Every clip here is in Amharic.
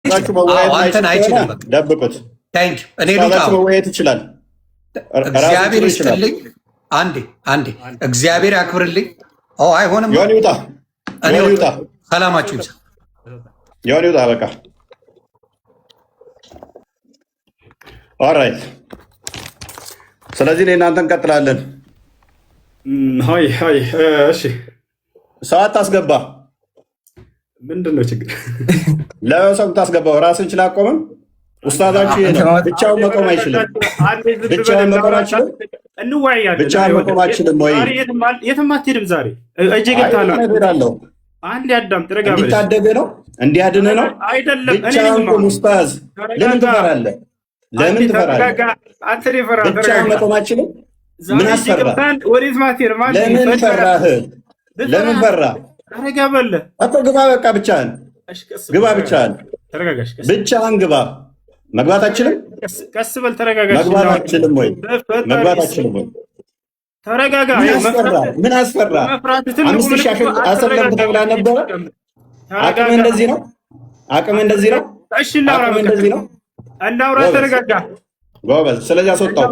መወያየት አንተን ማይችል ከሆነ አይችልም። በቃ ደብቁት። Thank you። እኔ ልውጣ። ኡስታዛችሁ መወያየት ይችላል። ራሱ እግዚአብሔር ችሎ ይችላል። ይስጥልኝ። አንዴ አንዴ፣ እግዚአብሔር ያክብርልኝ። ኦ አይሆንም። ዮኒ ውጣ፣ እኔ ዮኒ ውጣ፣ ሰላማችሁ ይብዛ። ዮኒ ውጣ። በቃ alright። ስለዚህ እኔ እናንተ እንቀጥላለን። Hi hi፣ እሺ። ሰው አታስገባ። ምንድን ነው ችግር? ለሰው ታስገባው ራስን ችላ አቆምም። ኡስታዛችሁ ይሄ ነው። ብቻውን መቆም አይችልም። ብቻውን መቆም አይችልም። እንወያያለን። ብቻውን መቆም አይችልም ወይ? ዛሬ የትም አትሄድም። ዛሬ እጄ ገብተሃል። እሄዳለሁ። አንዴ አዳምጥ፣ ረጋ በል። እንዲታደግ ነው እንዲያድን ነው። አይደለም፣ እኔ ብቻውን ቁም ኡስታዝ። ለምን ትፈራለህ? ለምን ትፈራለህ? አንተ ነው የፈራህ። ብቻውን ተረጋጋ። መቆም አችልም። ምን ዛሬ እጄ አስፈራ? ገብተሃል። ወዴትም አትሄድም። አንዴ ለምን ፈራህ? ለምን ፈራህ? ረጋ በል። እኮ ግባ፣ በቃ ብቻህን እሺ፣ ቀስ ግባ፣ ብቻህን ተረጋጋ። እሺ፣ ቀስ ብቻህን ግባ። መግባት አችልም። ቀስ በል፣ ተረጋጋ። መግባት አችልም ወይ? መግባት አችልም ወይ? ተረጋጋ። ምን አስፈራ? ምን አስፈራ? መፍራት ትልቁ 5,000 ምልክቱ አሰለምክ ተብላ ነበረ። አቅም እንደዚህ ነው። አቅም እንደዚህ ነው። እሺ፣ እናውራ። አቅም በቃ እንደዚህ ነው። እናውራ። ጎበዝ። ተረጋጋ። ጎበዝ። ስለዚህ አስወጣው።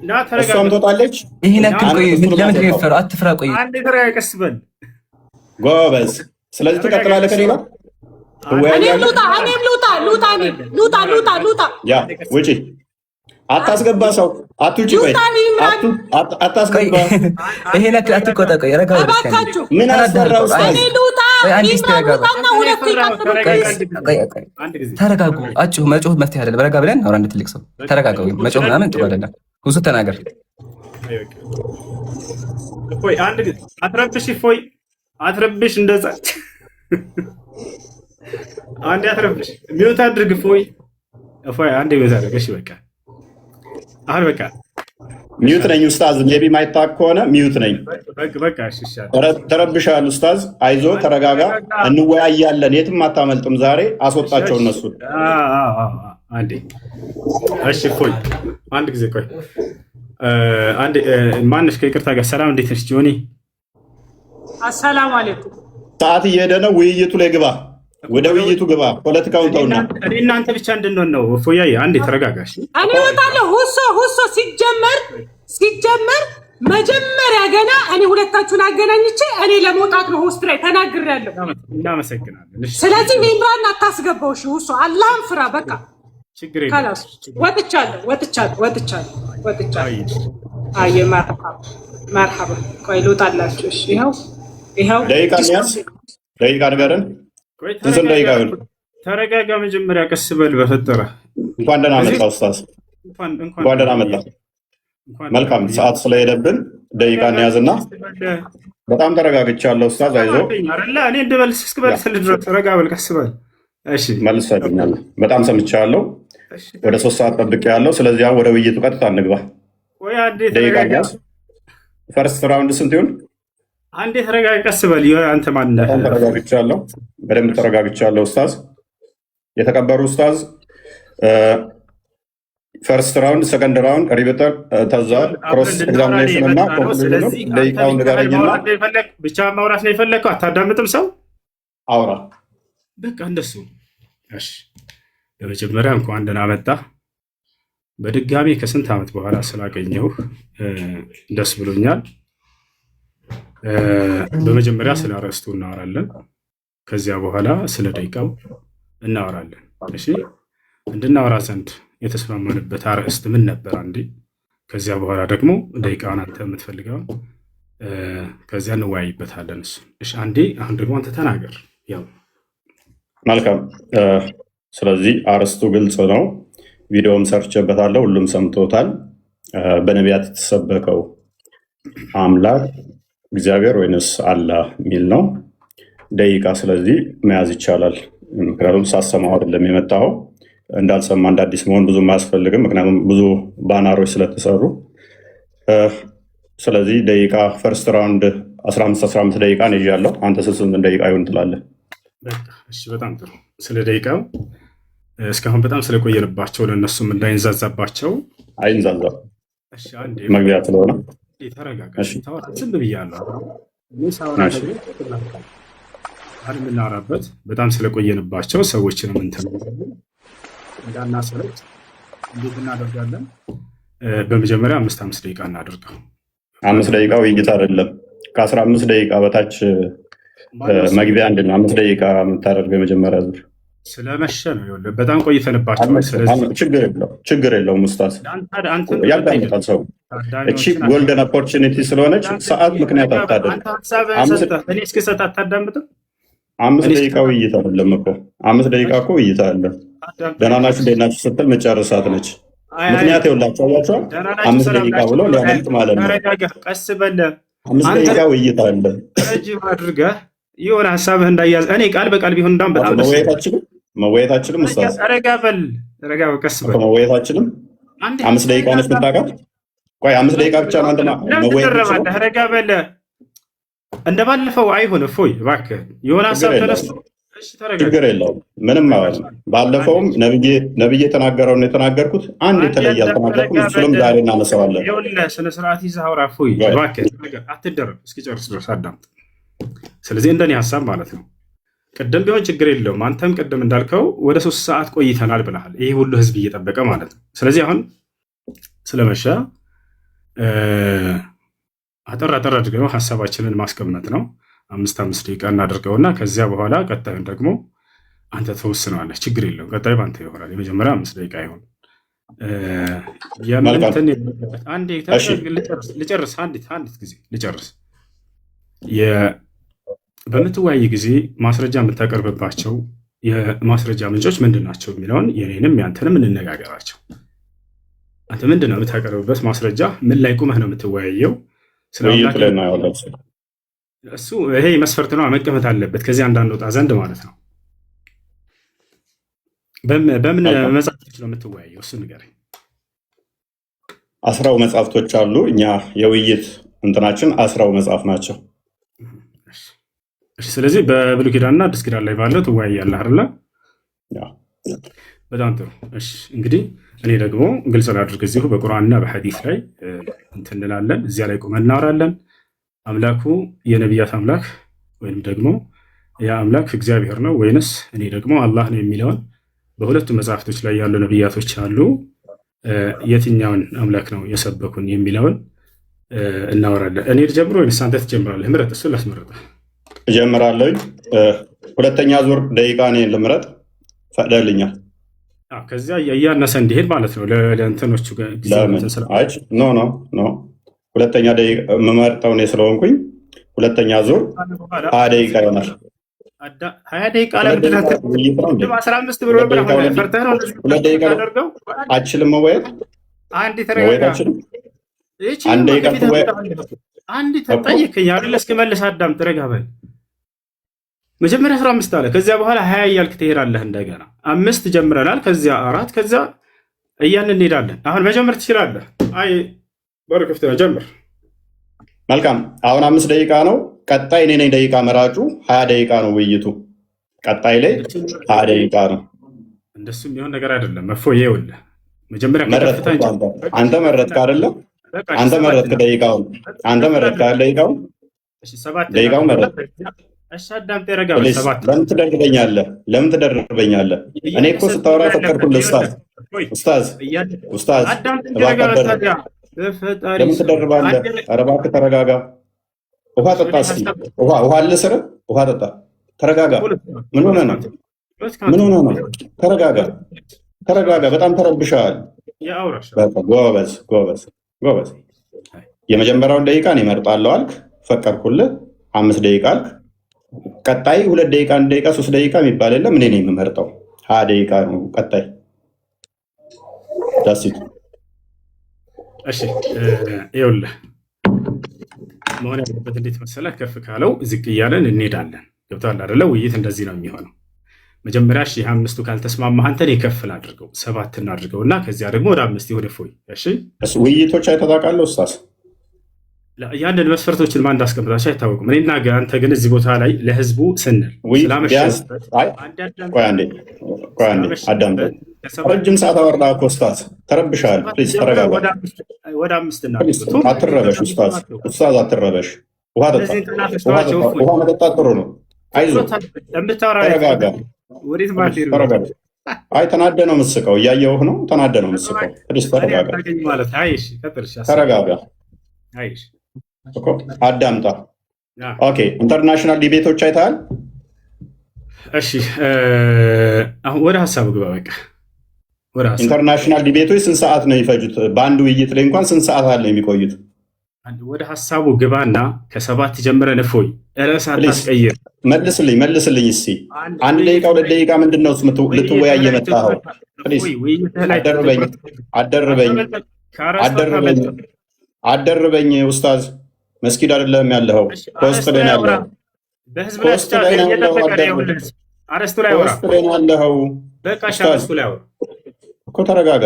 ና ተረጋጋ። እሷም ትወጣለች። ይህን ያክል ቆይ፣ አንተ እሱንም ለምንድን ነው አስወጣው። የፈራው? አትፍራ። ቆይ። አንዴ ተረጋጋ። ቀስ በል። ጎበዝ። ስለዚህ ትቀጥላለህ ከእኔ ጋር እኔም ትወያያለህ። ልውጣ፣ እኔም ልውጣ፣ ልውጣ፣ እኔም ልውጣ፣ ልውጣ፣ ልውጣ። ያ ውጪ። አታስገባ ሰው፣ አትውጪ። ቆይ ልውጣ፣ ኢምራን። አታስገባ። ይሄን ያክል አትቆጣ። ቆይ ረጋ በል እስኪ አንዴ። እባካችሁ። ምን አስፈራ ኡስታዝ? እኔ ልውጣ። ቆይ አንዴ እስኪ ኢምራን ረጋ በል። ውጣና ሁለቱ ይቀጥሉ። ቆይ ቆይ፣ ተረጋጉ። አጭሁ መጮህ መፍትሄ አይደለም። ረጋ ብለን አውራ። እንደ ትልቅ ሰው ተረጋጋ። መጮህ ምናምን ጥሩ አይደለም። ሁሱ ተናገር። እፎይ አንድ ጊዜ አትረብሽ። እፎይ አትረብሽ። እንደዛ አንዴ አትረብሽ። Mute አድርግ። እፎይ እፎይ አንዴ mute አድርግ። እሺ በቃ አሁን በቃ። Mute ነኝ ኡስታዝ። Maybe ማይታወቅ ከሆነ mute ነኝ። በቃ በቃ እሺ ይሻላል። ተረብሻል ኡስታዝ። አይዞ ተረጋጋ፣ እንወያያለን። የትም አታመልጥም። ዛሬ አስወጣቸው እነሱን። አንዴ እሺ እፎይ አንድ ጊዜ ቆይ አንዴ ማነሽ? ከይቅርታ ጋር ሰላም፣ እንዴት ነሽ ጆኒ? አሰላሙ አለይኩም። ሰዓት እየሄደ ነው። ውይይቱ ላይ ግባ፣ ወደ ውይይቱ ግባ። ፖለቲካውን ተውና እኔ እናንተ ብቻ እንድንሆን ነው። እፎያዬ አንዴ ተረጋጋሽ። እኔ እወጣለሁ። ሁሶ ሁሶ፣ ሲጀመር መጀመሪያ ገና እኔ ሁለታችሁን አገናኝቼ እኔ ለመውጣት ነው host ላይ ተናግሬያለሁ። እናመሰግናለን። እሺ። ስለዚህ ኢምራን አታስገባው። እሺ ሁሶ፣ አላህን ፍራ። በቃ። ችግር የለም። خلاص ወጥቻለሁ፣ ወጥቻለሁ፣ ወጥቻለሁ፣ ወጥቻለሁ። አየ መርሐባ መርሐባ። ቆይ ልውጣላችሁ። እሺ ይኸው ይኸው። ደቂቃ እንያዝ። ደቂቃ ንገረን። ቆይ። ስንት ደቂቃ ይሁን? ተረጋጋ። መጀመሪያ ቀስ በል በፈጠረ። እንኳን ደህና መጣ ኡስታዝ። እንኳን እንኳን ደህና መጣ። መልካም፣ ሰዓት ስለሄደብን ደቂቃ እንያዝና በጣም ተረጋግቻለሁ ኡስታዝ፣ አይዞ። አይደለ እኔ እንድበልስ እስክበልስ ድረስ ረጋ በል፣ ቀስ በል። እሺ። መልሰልኛል። በጣም ሰምቻለሁ። ወደ 3 ሰዓት ጠብቄ ያለው። ስለዚህ አሁን ወደ ውይይቱ ቀጥታ እንግባ። ቆይ አንዴ ደቂቃ ተረጋጋ። እንያዝ። First round ስንት ይሁን? አንዴ ተረጋጋ፣ ቀስ በል። አንተ ማነህ? በጣም ተረጋግቻለሁ። በደንብ ተረጋግቻለሁ ኡስታዝ። የተከበሩ ኡስታዝ፣ first round፣ second round፣ rebuttal፣ ተዛ cross examination እና conclusion ኑ ደቂቃውን ንገረኝና ብቻ ማውራት ነው የፈለግከው? አታዳምጥም ሰው? አውራ። በቃ እንደሱ። እሺ፣ በመጀመሪያ እንኳን ደህና መጣ። በድጋሚ ከስንት ዓመት በኋላ ስላገኘሁህ ደስ ብሎኛል። በመጀመሪያ ስለ አርዕስቱ እናወራለን። ከዚያ በኋላ ስለ ደቂቃው እናወራለን። እሺ፣ እንድናወራ ዘንድ የተስማማንበት አርዕስት ምን ነበር? አንዴ ከዚያ በኋላ ደግሞ ደቂቃውን አንተ የምትፈልገውን ከዚያ እንወያይበታለን። እሱ እሺ፣ አንዴ አሁን ደግሞ አንተ ተናገር። ያው መልካም። ስለዚህ አርዕስቱ ግልጽ ነው። ቪዲዮም ሰርቼበታለሁ፣ ሁሉም ሰምቶታል። በነቢያት የተሰበከው አምላክ እግዚአብሔር ወይንስ አላህ የሚል ነው። ደቂቃ ስለዚህ መያዝ ይቻላል። ምክንያቱም ሳሰማው አይደለም የመጣው፣ እንዳልሰማ እንደ አዲስ መሆን ብዙም አያስፈልግም። ምክንያቱም ብዙ ባናሮች ስለተሰሩ። ስለዚህ ደቂቃ first round 15 15 ደቂቃ ነው ይዣለሁ። አንተ ስንት ደቂቃ ይሁን ትላለህ? እሺ፣ በጣም ጥሩ። ስለ ደቂቃው እስካሁን በጣም ስለቆየንባቸው ለእነሱም እንዳይንዛዛባቸው አይንዛዛም፣ መግቢያ ስለሆነ። ተረጋጋ። ዝም ብያለሁ። አሁን የምናወራበት በጣም ስለቆየንባቸው ሰዎችንም እንትን እንዳናሰለች እንዴት እናደርጋለን? በመጀመሪያ አምስት አምስት ደቂቃ እናደርገው። 5 ደቂቃ ውይይት አይደለም። ከ15 ደቂቃ በታች መግቢያ አንድ ነው። 5 ደቂቃ የምታደርገው የመጀመሪያ ዙር ስለመሸ ነው። ይኸውልህ በጣም ቆይተንባቸዋል። ስለዚህ ችግር የለውም፣ ችግር የለውም። ኡስታዝ ያዳምጣል ሰው። እቺ golden opportunity ስለሆነች ሰዓት ምክንያት አታደርግ። እኔ እስክሰጥ አታዳምጥም? 5 ደቂቃ ውይይት አይደለም እኮ፣ 5 ደቂቃ እኮ ውይይት አይደለም። ደህና ናችሁ እንዴት ናችሁ ስትል መጨረሳት ነች። ምክንያት ይኸውላችሁ አያቸዋል። 5 ደቂቃ ብሎ ሊያመልጥ ማለት ነው። ቀስ በለ። 5 ደቂቃ ውይይት አለ። ረጅም አድርገህ የሆነ ሀሳብህ እንዳያዝ እኔ ቃል በቃል ቢሆን እንዳውም በጣም ደስ መወያየታችንም ኡስታዝ ረጋ በል፣ ረጋ በል፣ ቀስ በል። መወያየታችንም 5 ደቂቃ ነች የምታውቃት። ቆይ 5 ደቂቃ ብቻ ነው አንተ መወያየት? ትደረባለህ። ረጋ በል። እንደባለፈው አይሁን። እፎይ እባክህ የሆነ ሀሳብ ተነስቶ ችግር የለውም። ምንም አይሆንም። ባለፈውም ነብዬ የተናገረውን የተናገርኩት አንድ የተለየ አልተናገርኩም። እሱንም ዛሬ እናነሳዋለን። ይኸውልህ ስነ ስርዓት ይዘህ አውራ። እፎይ እባክህ አትደረብ፣ እስኪጨርስ ድረስ አዳምጥ። ስለዚህ እንደኔ ሀሳብ ማለት ነው ቅድም ቢሆን ችግር የለውም። አንተም ቅድም እንዳልከው ወደ 3 ሰዓት ቆይተናል ብለሃል። ይሄ ሁሉ ህዝብ እየጠበቀ ማለት ነው። ስለዚህ አሁን ስለመሸ አጠር አጠር አድርገው ሀሳባችንን ማስቀመጥ ነው። አምስት አምስት ደቂቃ እናደርገውና ከዚያ በኋላ ቀጣዩን ደግሞ አንተ ተወስነዋለህ። ችግር የለውም። ቀጣዩ በአንተ ይሆናል። የመጀመሪያ 5 ደቂቃ ይሆን። የምንትን አንዴ ልጨርስ፣ አንዲት ጊዜ ልጨርስ። በምትወያይ ጊዜ ማስረጃ የምታቀርብባቸው የማስረጃ ምንጮች ምንድን ናቸው የሚለውን የኔንም ያንተንም እንነጋገራቸው። አንተ ምንድን ነው የምታቀርብበት ማስረጃ? ምን ላይ ቁመህ ነው የምትወያየው? ውይይቱ ላይ እናየዋለን። እሱ ይሄ መስፈርት ነው መቀመጥ አለበት፣ ከዚህ እንዳንወጣ ዘንድ ማለት ነው። በምን መጽሐፍቶች ነው የምትወያየው? እሱ ንገረኝ። 10ው መጽሐፍቶች አሉ። እኛ የውይይት እንትናችን 10ው መጽሐፍ ናቸው። ስለዚህ በብሉይ ኪዳንና አዲስ ኪዳን ላይ ባለው ትወያያለህ አይደለ? በጣም ጥሩ። እሺ እንግዲህ እኔ ደግሞ ግልጽ ላድርግ፣ እዚሁ በቁርአንና በሐዲስ ላይ እንትን እንላለን፣ እዚያ ላይ ቆመን እናወራለን። አምላኩ የነቢያት አምላክ ወይንም ደግሞ ያ አምላክ እግዚአብሔር ነው ወይንስ እኔ ደግሞ አላህ ነው የሚለውን በሁለቱ መጽሐፍቶች ላይ ያሉ ነቢያቶች አሉ፣ የትኛውን አምላክ ነው የሰበኩን የሚለውን እናወራለን። እኔ ልጀምር ወይንስ አንተ ትጀምራለህ? ምረጥ፣ እሱን ላስመርጥህ። እጀምራለሁ። ሁለተኛ ዙር ደቂቃ እኔ ልምረጥ፣ ፈቅደልኛል? ከዚያ እያነሰ እንዲሄድ ማለት ነው። ለእንትኖቹ No, no, no፣ ሁለተኛ ደቂቃ የምመርጠው እኔ ስለሆንኩኝ ሁለተኛ ዙር 20 ደቂቃ ይሆናል። 20 ደቂቃ ላይ 15 ብሎ ነበር። ፈርተህ ነው 2 ደቂቃ አችልም መወያየት። አንድ ተረጋጋ። 1 ደቂቃ አንድ ተጠየከኝ አይደለ? እስክመልስ አዳምጥ፣ ረጋ በል። መጀመሪያ 15 አለ። ከዚያ በኋላ 20 እያልክ ትሄዳለህ። እንደገና አምስት ጀምረናል፣ ከዚያ አራት፣ ከዚያ እያልን እንሄዳለን። አሁን መጀመር ትችላለህ። አይ በሩ ክፍት ነው፣ ጀምር። መልካም። አሁን 5 ደቂቃ ነው። ቀጣይ እኔ ነኝ ደቂቃ መራጩ። 20 ደቂቃ ነው ውይይቱ። ቀጣይ ላይ 20 ደቂቃ ነው። እንደሱ የሚሆን ነገር አይደለም። እፎይ ይኸውልህ፣ መጀመሪያ አንተ መረጥክ አይደለም? አንተ መረጥክ ደቂቃውን። አንተ መረጥክ አይደል? ደቂቃውን ደቂቃውን መረጥክ። ለምን ትደርበኛለህ? ለምን ትደርበኛለህ? እኔ እኮ ስታወራ ፈቀድኩልህ። ኡስታዝ፣ ኡስታዝ፣ ኡስታዝ፣ እባክህ ለምን ትደርባለህ? ኧረ እባክህ ተረጋጋ። ውሃ ጠጣ እስኪ። ውሃ ውሃ አለ ስር ውሃ ጠጣ። ተረጋጋ። ምን ሆነህ ነው? ምን ሆነህ ነው? ተረጋጋ፣ ተረጋጋ። በጣም ተረብሸሃል። ጎበዝ፣ ጎበዝ፣ ጎበዝ። የመጀመሪያውን ደቂቃ እኔ እመርጣለሁ አልክ፣ ፈቀድኩልህ። 5 ደቂቃ አልክ። ቀጣይ 2 ደቂቃ፣ 1 ደቂቃ፣ 3 ደቂቃ የሚባል የለም። እኔ ነኝ የምመርጠው። 20 ደቂቃ ነው ቀጣይ። That's it። እሺ ይኸውልህ መሆን ያለበት እንዴት መሰለህ? ከፍ ካለው ዝቅ እያለን እንሄዳለን። ገብቶሃል አይደለ? ውይይት እንደዚህ ነው የሚሆነው። መጀመሪያ እሺ አምስቱ ካልተስማማህ አንተ እኔ ከፍ ላድርገው ሰባት እናድርገው እና ከዚያ ደግሞ ወደ አምስት ይሁን። እፎይ እሺ። ውይይቶች አይተህ ታውቃለህ ኡስታዝ? ያንን መስፈርቶችን ማን እንዳስቀምጣቸው አይታወቅም። እኔና አንተ ግን እዚህ ቦታ ላይ ለህዝቡ ስንል ስላመሸንበት ቆይ አንዴ አዳምጠኝ። ረጅም ሰዓት አወራህ እኮ ኡስታዝ፣ ተረብሻል። Please ተረጋጋ። ወደ አምስት አትረበሽ ኡስታዝ፣ ኡስታዝ አትረበሽ። ውሃ ጠጣ። ውሃ መጠጣት ጥሩ ነው። አይዞህ፣ የምታወራ ላይ ተረጋጋ፣ ወዴት ማትሄድ ነው? ተረጋጋ። አይ ተናደ ነው የምትስቀው፣ እያየሁህ ነው። ተናደ ነው የምትስቀው። Please እኔ ተረጋጋ፣ አታገኝ ማለት አይ፣ እሺ፣ ቀጥል። እሺ፣ ሀሳብ ተረጋጋ አይ፣ እሺ፣ እኮ አዳምጣ። Okay፣ international debate ኦች አይተሃል? እሺ፣ አሁን ወደ ሀሳቡ ግባ። በቃ ወደ ሀሳቡ። International debate ኦች ስንት ሰዓት ነው የሚፈጁት? በአንድ ውይይት ላይ እንኳን ስንት ሰዓት አለ የሚቆዩት? አንድ ወደ ሀሳቡ ግባና ከ7 ጀምረን እፎይ ርዕስ Please አታስቀይር። መልስልኝ፣ መልስልኝ እስኪ አንድ ደቂቃ 2 ደቂቃ ምንድን ነው ልትወያይ የመጣኸው? Please አደርበኝ፣ አደርበኝ፣ አደርበኝ፣ አደርበኝ። ኡስታዝ፣ መስጊድ አይደለም ያለኸው፣ ከውስጥ ላይ ነው ያለኸው። በህዝብ ላይ ከውስጥ ላይ ነው ያለኸው። አደርበኝ። አረስቱ ላይ አውራ። ከውስጥ ላይ ነው ያለኸው። በቃ እሺ፣ ኡስታዝ አረስቱ ላይ አውራ። እኮ ተረጋጋ።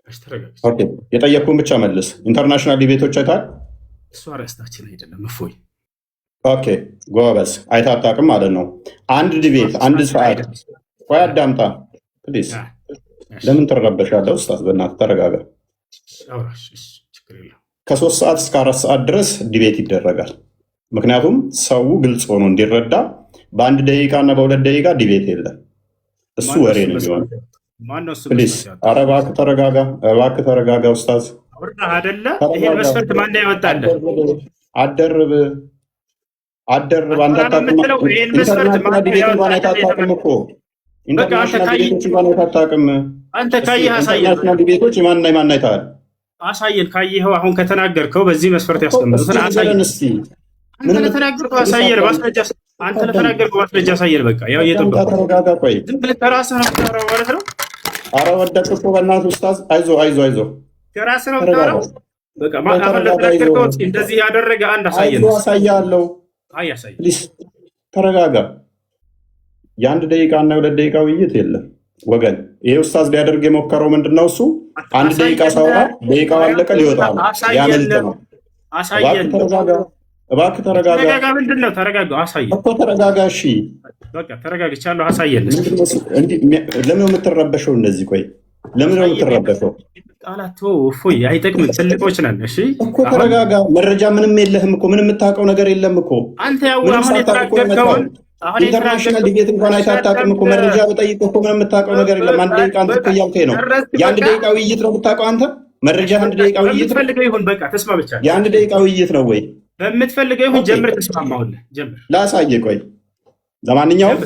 እሺ፣ ተረጋጋ። Okay፣ የጠየቅኩህን ብቻ መልስ። International debate ኦች አይተሃል? እሱ አረስታችን አይደለም እፎይ። Okay ጎበዝ፣ አይተህ አታውቅም ማለት ነው። አንድ debate አንድ ሰዓት። ቆይ አዳምጣ please። ለምን ትረበሻለህ ኡስታዝ? በእናትህ ተረጋጋ። አውራ። እሺ፣ ችግር የለውም። ከ3 ሰዓት እስከ 4 ሰዓት ድረስ debate ይደረጋል። ምክንያቱም ሰው ግልጽ ሆኖ እንዲረዳ በአንድ ደቂቃ እና በ2 ደቂቃ debate የለም። እሱ ወሬ ነው የሚሆነው። ማነው እሱ Please፣ መስፈርት ያወጣው? ኧረ እባክህ ተረጋጋ፣ እባክህ ተረጋጋ ኡስታዝ። አውራ አይደለ? ይሄን መስፈርት ማን ያወጣልህ? አደርብ አደርብ አንተ አታውቅም። የምትለው ይሄን መስፈርት International ማን debate እንኳን አይተህ ያወጣልህ? አታውቅም እኮ። በቃ አንተ International debate ኦች እንኳን አይተህ አታውቅም። አንተ ካየህ አሳየን። International debate ኦች የማንና የማን አይተሃል? አሳየን። ካየኸው አሁን ከተናገርከው በዚህ መስፈርት ያስቀምጡትን እስኪ አሳየን። ንገረን እስኪ። አንተ ለተናገርከው አሳየን። ማስረጃ አንተ ለተናገርከው ማስረጃ አሳየን። በቃ ያው እየጠበኩ ተረጋጋ። ቆይ። ዝም ብለህ ከራስህ ነው የምታወራው ማለት ነው። አረ ወደቅ እኮ በእናትህ ኡስታዝ። አይዞ አይዞ አይዞ። ከራስህ ነው የምታወራው። በቃ አሁን ለተናገርከው እንደዚህ ያደረገ አንድ አሳየን። አይዞ፣ አሳያለሁ። አይ አሳየን። Please ተረጋጋ። የአንድ ደቂቃ እና የ2 ደቂቃ ውይይት የለም ወገን። ይሄ ኡስታዝ ሊያደርግ የሞከረው ምንድን ነው? እሱ አንድ ደቂቃ ሳወራ ደቂቃው አለቀ፣ ሊወጣ ነው፣ ሊያመልጥ ነው። አሳየን። እባክህ ተረጋጋ፣ እባክህ ተረጋጋ። ተረጋጋ። ምንድን ነው ተረጋጋ። አሳየን እኮ ተረጋጋ። እሺ። በቃ ተረጋግቻለሁ። አሳየን። ለምን ነው የምትረበሸው? እንደዚህ ቆይ፣ ለምን ነው የምትረበሸው? ቃላት እፎይ አይጠቅምም። ትልቆች ነን። እሺ። እኮ ተረጋጋ። መረጃ ምንም የለህም እኮ፣ ምንም የምታውቀው ነገር የለም እኮ። አንተ ያው ምንም አሁን ሳታውቅ እኮ ነው የተናገርከውን የመጣኸው። አሁን International debate እንኳን አይተህ አታውቅም እኮ። መረጃ በጠይቅ እኮ ምንም የምታውቀው ነገር የለም። አንድ ደቂቃ አንተ እኮ እያልከኝ ነው። የአንድ ደቂቃ ውይይት ነው የምታውቀው አንተ? መረጃ አንድ ደቂቃ ውይይት ነው። በምትፈልገው ይሁን። በቃ ተስማምቻለሁ። የአንድ ደቂቃ ውይይት ነው ወይ? በምትፈልገው ይሁን። ጀምር። ተስማማሁልህ። ጀምር። ላሳየህ። ቆይ ለማንኛውም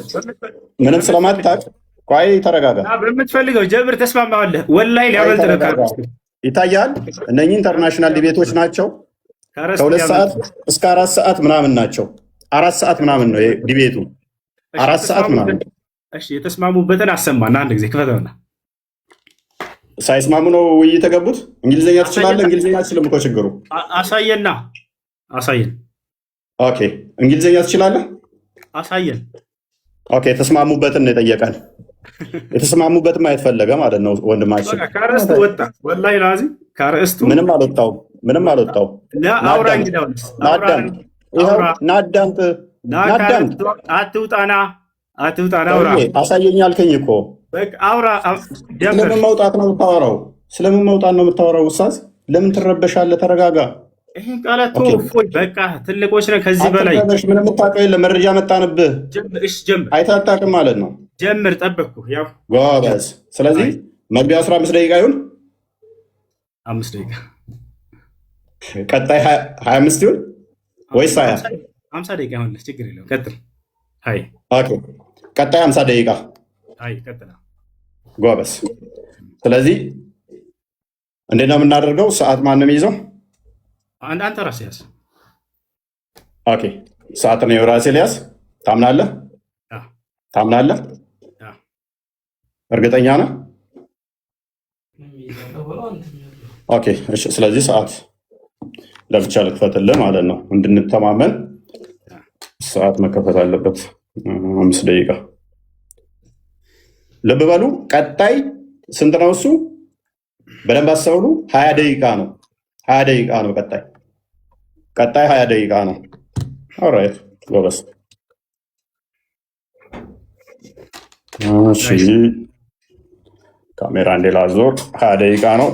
ምንም ስለማታውቅ ቆይ ተረጋጋ። በምትፈልገው ጀምር። ተስማማሁልህ። ወላሂ ሊያመልጥ ነው። ይታያል። እነኚህ international debate ኦች ናቸው። ከ2 ሰዓት እስከ 4 ሰዓት ምናምን ናቸው። 4 ሰዓት ምናምን ነው debate ኡ። 4 ሰዓት ምናምን። እሺ፣ የተስማሙበትን አሰማና አንድ ጊዜ ክፈተውና። ሳይስማሙ ነው ውይይት የገቡት። እንግሊዝኛ ትችላለህ? እንግሊዝኛ አትችልም እኮ ችግሩ። አሳየና፣ አሳየን። Okay፣ እንግሊዝኛ ትችላለህ? አሳየን። Okay፣ የተስማሙበትን ነው የጠየቀን። የተስማሙበትን ማየት ፈለገ ማለት ነው ወንድማችን። ከአርእስቱ ወጣ። ወላሂ ላዚም ከአርእስቱ ምንም አልወጣውም። ምንም አልወጣውም። አውራ እንግዲያውስ። ናዳምጥ፣ ይኸው ናዳምጥ፣ ናዳምጥ። አትውጣና፣ አትውጣና፣ አውራ። አሳየኝ አልከኝ እኮ። በቃ አውራ። ስለምን መውጣት ነው የምታወራው? ስለምን መውጣት ነው የምታወራው? ኡስታዝ ለምን ትረበሻለህ? ተረጋጋ። ይህን ቃላት እፎይ፣ በቃ ትልቆች ነን። ከዚህ በላይ አትረበሽ። ምንም የምታውቀው የለም። መረጃ መጣንብህ። እሺ ጀምር። አይተህ አታውቅም ማለት ነው። ጀምር፣ ጠበቅኩ። ያው ጎበዝ። ስለዚህ መግቢያው 15 ደቂቃ ይሁን። 5 ደቂቃ። ቀጣይ 25 ይሁን ወይስ 20? 50 ደቂቃ ይሁን፣ ችግር የለውም። ቀጥል። ሀይ። Okay፣ ቀጣይ 50 ደቂቃ። አይ ቀጥል። ጎበዝ። ስለዚህ እንዴት ነው የምናደርገው? ሰዓት ማን ነው የሚይዘው? አንተ ራስህ ያዝ። Okay፣ ሰዓት ነው ራሴ ልያዝ። ታምናለህ? ታምናለህ? እርግጠኛ ነህ? Okay፣ እሺ። ስለዚህ ሰዓት ለብቻ ልክፈትልህ ማለት ነው፣ እንድንተማመን ሰዓት መከፈት አለበት። 5 ደቂቃ። ልብ በሉ። ቀጣይ ስንት ነው እሱ? በደንብ አስተውሉ። 20 ደቂቃ ነው። 20 ደቂቃ ነው። ቀጣይ ቀጣይ 20 ደቂቃ ነው። Alright ጎበዝ። እሺ፣ ካሜራ እንዴ ላዞር። 20 ደቂቃ ነው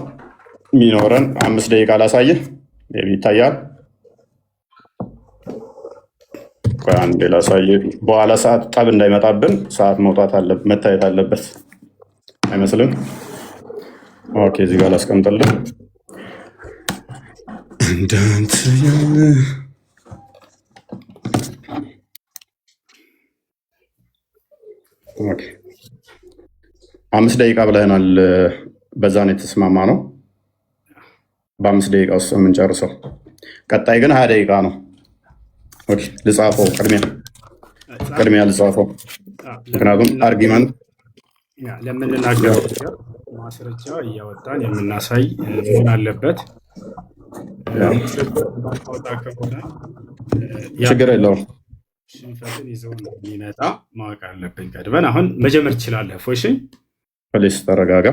የሚኖረን። 5 ደቂቃ ላሳይህ፣ maybe ይታያል። ቆይ አንዴ ላሳይህ። በኋላ ሰዓት ጠብ እንዳይመጣብን ሰዓት መውጣት አለ፣ መታየት አለበት አይመስልም? Okay፣ እዚህ ጋር ላስቀምጥልህ። እንዳንተ ያለ። Okay፣ 5 ደቂቃ ብለህናል። በዛ ነው የተስማማ ነው። በ5 ደቂቃ ውስጥ የምንጨርሰው። ቀጣይ ግን 20 ደቂቃ ነው። Okay፣ ልጻፈው፣ ቅድሚያ ልጻፈው፣ ምክንያቱም argument ለምንናገረው ነገር ማስረጃ እያወጣን የምናሳይ መሆን አለበት። ማስረጃ የማታወጣ ከሆነ ያ ችግር የለውም። ሽንፈትን ይዘው እንደሚመጣ ማወቅ አለብን ቀድመን። አሁን መጀመር ትችላለህ። ፎሽ Please ተረጋጋ።